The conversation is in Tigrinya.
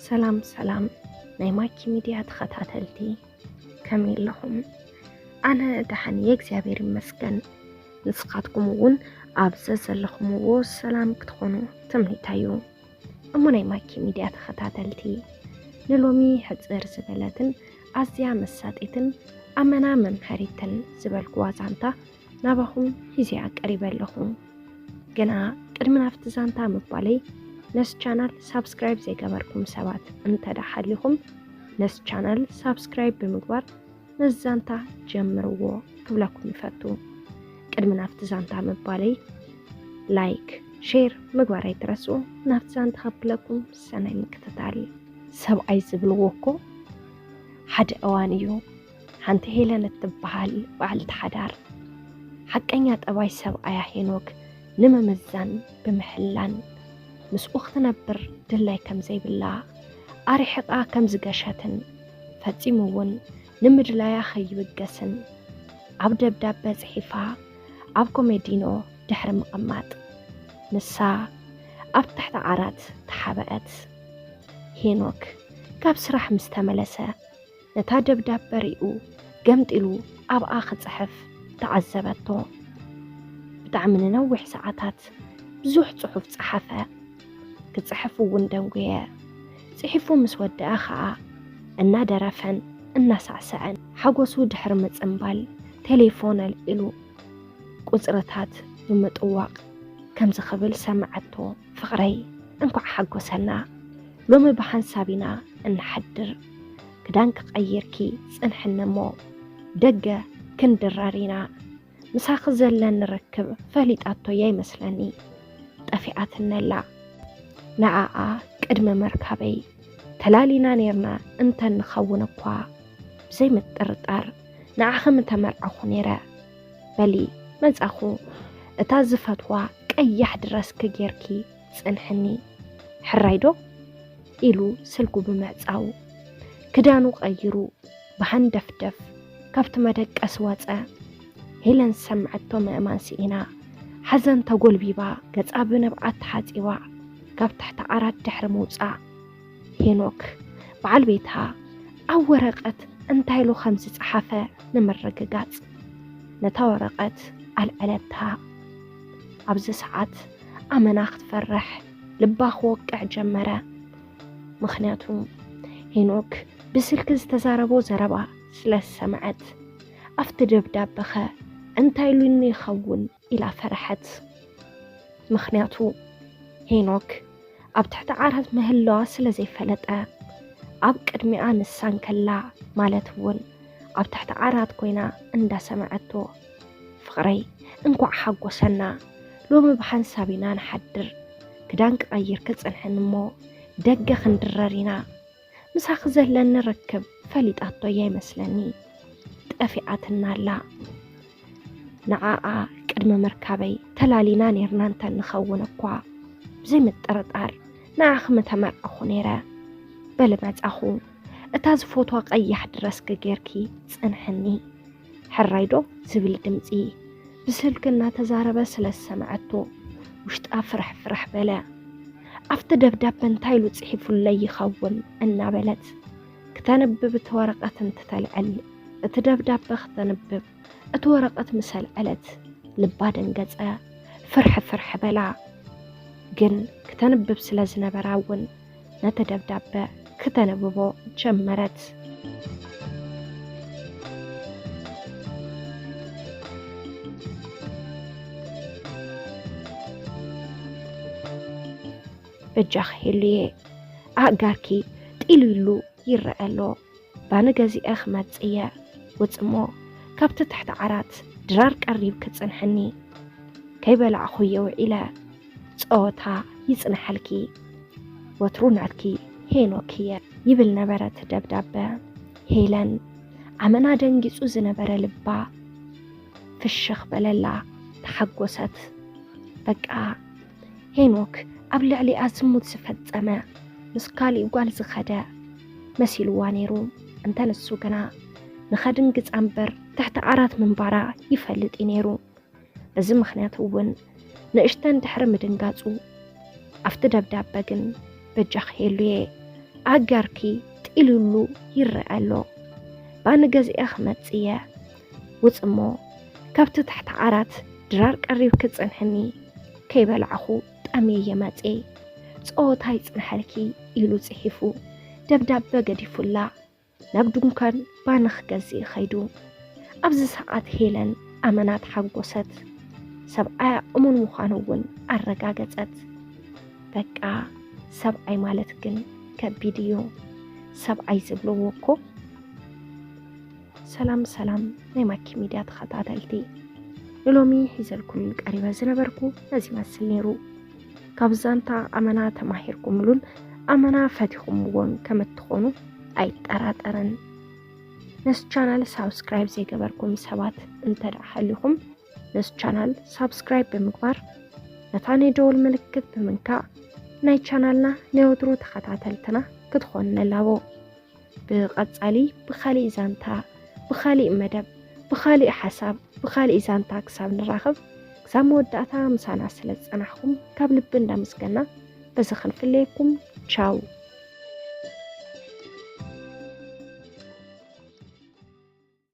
ሰላም ሰላም ናይ ማኪ ሚድያ ተኸታተልቲ፣ ከመይ ኣለኹም? ኣነ ደሓን እየ እግዚኣብሔር ይመስገን። ንስኻትኩም እውን ኣብ ዘዘለኹምዎ ሰላም ክትኾኑ ትምኒተይ እዩ። እሞ ናይ ማኪ ሚድያ ተኸታተልቲ፣ ንሎሚ ሕፅር ዝበለትን ኣዝያ መሳጢትን ኣመና መምሃሪትን ዝበልኩዋ ዛንታ ናባኹም ሒዘያ ቀሪበ ኣለኹ። ግና ቅድሚ ናብቲ ዛንታ ምባለይ ነዚ ቻናል ሳብስክራይብ ዘይገበርኩም ሰባት እንተዳ ሓሊኹም ነዚ ቻናል ሳብስክራይብ ብምግባር ነዚ ዛንታ ጀምርዎ ክብለኩም ይፈቱ። ቅድሚ ናብቲ ዛንታ ምባለይ ላይክ፣ ሼር ምግባር ኣይትረስኡ። ናብቲ ዛንታ ከብለኩም ሰናይ ምክትታል። ሰብኣይ ዝብልዎ እኮ ሓደ እዋን እዩ። ሓንቲ ሄለን እትበሃል በዓልቲ ሓዳር ሓቀኛ ጠባይ ሰብኣያ ሄኖክ ንምምዛን ብምሕላን ምስኡ ክትነብር ድላይ ከም ዘይብላ ኣርሒቓ ከም ዝገሸትን ፈጺሙ እውን ንምድላያ ከይብገስን ኣብ ደብዳበ ጽሒፋ ኣብ ኮሜዲኖ ድሕሪ ምቕማጥ ንሳ ኣብ ትሕቲ ዓራት ተሓበአት። ሄኖክ ካብ ስራሕ ምስ ተመለሰ ነታ ደብዳበ ሪኡ ገምጢሉ ኣብኣ ክጽሕፍ ተዓዘበቶ። ብጣዕሚ ንነዊሕ ሰዓታት ብዙሕ ጽሑፍ ጸሓፈ። ክጽሕፍ እውን ደንጉየ። ጽሒፉ ምስ ወደኣ ኸኣ እናደረፈን እናሳዕሰዐን ሓጎሱ ድሕሪ ምጽንባል ቴሌፎን ኣልዒሉ ቁጽርታት ብምጥዋቕ ከምዚ ክብል ሰምዐቶ። ፍቕረይ እንኳዕ ሓጎሰና፣ ሎሚ ብሓንሳብ ኢና እንሓድር። ክዳንኪ ቀይርኪ ጽንሕኒ እሞ ደገ ክንድረር ኢና። ምሳኺ ዘለኒ ርክብ ፈሊጣቶ እያ ይመስለኒ። ጠፊኣትኒ ኣላ። ንዓኣ ቅድሚ ምርካበይ ተላሊና ኔርና እንተ ንኸውን እኳ ብዘይ ምጥርጣር ንዓኺ ምተመርዐኹ ኔረ። በሊ መጻኹ፣ እታ ዝፈትዋ ቀያሕ ድረስኪ ጌርኪ ጽንሕኒ። ሕራይ ዶ? ኢሉ ስልኩ ብምዕጻው ክዳኑ ቀይሩ ብሃንደፍደፍ ካብቲ መደቀሲ ወጸ። ሄለን ዝሰምዐቶ ምእማን ስኢና ሓዘን ተጎልቢባ ገጻ ብንብዓት ተሓጺባ ካብ ትሕቲ ዓራት ድሕሪ ምውጻእ ሄኖክ በዓል ቤታ ኣብ ወረቐት እንታይ ኢሉ ከም ዝጸሓፈ ንምርግጋጽ ነታ ወረቐት ኣልዐለታ። ኣብዚ ሰዓት ኣመና ክትፈርሕ ልባ ክወቅዕ ጀመረ። ምኽንያቱ ሄኖክ ብስልኪ ዝተዛረቦ ዘረባ ስለ ዝሰምዐት ኣብቲ ደብዳበኸ እንታይ ኢሉኒ ይኸውን ኢላ ፈርሐት። ምኽንያቱ ሄኖክ ኣብ ትሕቲ ዓራት ምህላዋ ስለ ዘይፈለጠ ኣብ ቅድሚኣ ንሳ እንከላ ማለት እውን ኣብ ትሕቲ ዓራት ኮይና እንዳሰምዐቶ ፍቕረይ እንኳዕ ሓጎሰና፣ ሎሚ ብሓንሳብ ኢና ንሓድር። ክዳንኪ ቀይርኪ ጽንሕኒ እሞ ደገ ክንድረር ኢና። ምሳኺ ዘለኒ ርክብ ፈሊጣቶ እያ ይመስለኒ። ጠፊኣትና ኣላ። ንዓኣ ቅድሚ ምርካበይ ተላሊና ኔርና እንተ ንኸውን እኳ ብዘይ ምጥርጣር ንዓኺ ምተመርዐኹ ኔረ። በሊ መጻኹ እታ ዝፈትዋ ቀያሕ ድረስኪ ጌርኪ ጽንሕኒ። ሕራይ ዶ ዝብል ድምጺ ብስልኪ እናተዛረበ ስለ ዝሰምዐቶ ውሽጣ ፍርሕ ፍርሕ በለ። ኣብቲ ደብዳበ እንታይ ኢሉ ጽሒፉለይ ይኸውን እናበለት ክተንብብ እቲ ወረቐት እንትተልዕል እቲ ደብዳበ ክተንብብ እቲ ወረቐት ምስ ኣልዐለት ልባ ደንገጸ። ፍርሕ ፍርሕ በላ። ግን ክተንብብ ስለ ዝነበራ እውን ነቲ ደብዳበ ክተንብቦ ጀመረት። በጃኺ ሄሉየ፣ ኣእጋርኪ ጢሉ ኢሉ ይረአ ኣሎ። ባኒ ገዚአ ክመጽእ እየ። ውጽሞ ካብቲ ትሕቲ ዓራት ድራር ቀሪብኪ ጽንሕኒ። ከይበላዕኹ እየ ውዒለ። ጸወታ ይጽንሓልኪ። ወትሩ ናትኪ ሄኖክ እየ ይብል ነበረ እቲ ደብዳበ። ሄለን ኣመና ደንጊጹ ዝነበረ ልባ ፍሽኽ በለላ፣ ተሓጎሰት። በቃ ሄኖክ ኣብ ልዕሊኣ ዝሙት ዝፈጸመ ምስ ካሊእ ጓል ዝኸደ መሲልዋ ነይሩ። እንተ ንሱ ግና ንኸድንግጻ እምበር ትሕቲ ዓራት ምንባራ ይፈልጥ እዩ ነይሩ። በዚ ምኽንያት እውን ንእሽተን ድሕሪ ምድንጋጹ ኣብቲ ደብዳበ ግን በጃኺ ሄሉየ ኣጋርኪ ጢሉሉ ይረአ ኣሎ። ባኒ ገዚኤ ክመጽእ እየ። ውጽ እሞ ካብቲ ትሕቲ ዓራት ድራር ቀሪብኪ ጽንሕኒ። ከይበላዕኹ ጠምየ እየ መጽየ። ጸወታ ይጽንሐልኪ ኢሉ ጽሒፉ ደብዳበ ገዲፉላ ናብ ድንኳን ባኒ ክገዝእ ከይዱ። ኣብዚ ሰዓት ሄለን ኣመና ተሓጎሰት። ሰብኣያ እሙን ምዃኑ እውን ኣረጋገጸት። በቃ ሰብኣይ ማለት ግን ከቢድ እዩ። ሰብኣይ ዝብልዎ እኮ። ሰላም ሰላም ናይ ማኪ ሚድያ ተኸታተልቲ፣ ንሎሚ ሒዘልኩም ቀሪበ ዝነበርኩ ነዚ ይመስል ነይሩ። ካብ ዛንታ ኣመና ተማሂርኩምሉን ኣመና ፈቲኹምዎን ከም እትኾኑ ኣይጠራጠርን። ነዚ ቻናል ሳብስክራይብ ዘይገበርኩም ሰባት እንተ ደኣ ሃሊኹም፣ ነዚ ቻናል ሳብስክራይብ ብምግባር ነታ ናይ ደወል ምልክት ብምንካእ ናይ ቻናልና ናይ ወትሩ ተኸታተልትና ክትኾኑ ንላቦ። ብቐጻሊ ብኻሊእ ዛንታ፣ ብኻሊእ መደብ፣ ብኻሊእ ሓሳብ፣ ብኻሊእ ዛንታ ክሳብ ንራኸብ፣ ክሳብ መወዳእታ ምሳና ስለ ዝጸናሕኩም ካብ ልቢ እንዳመስገና በዚ ክንፍለየኩም። ቻው።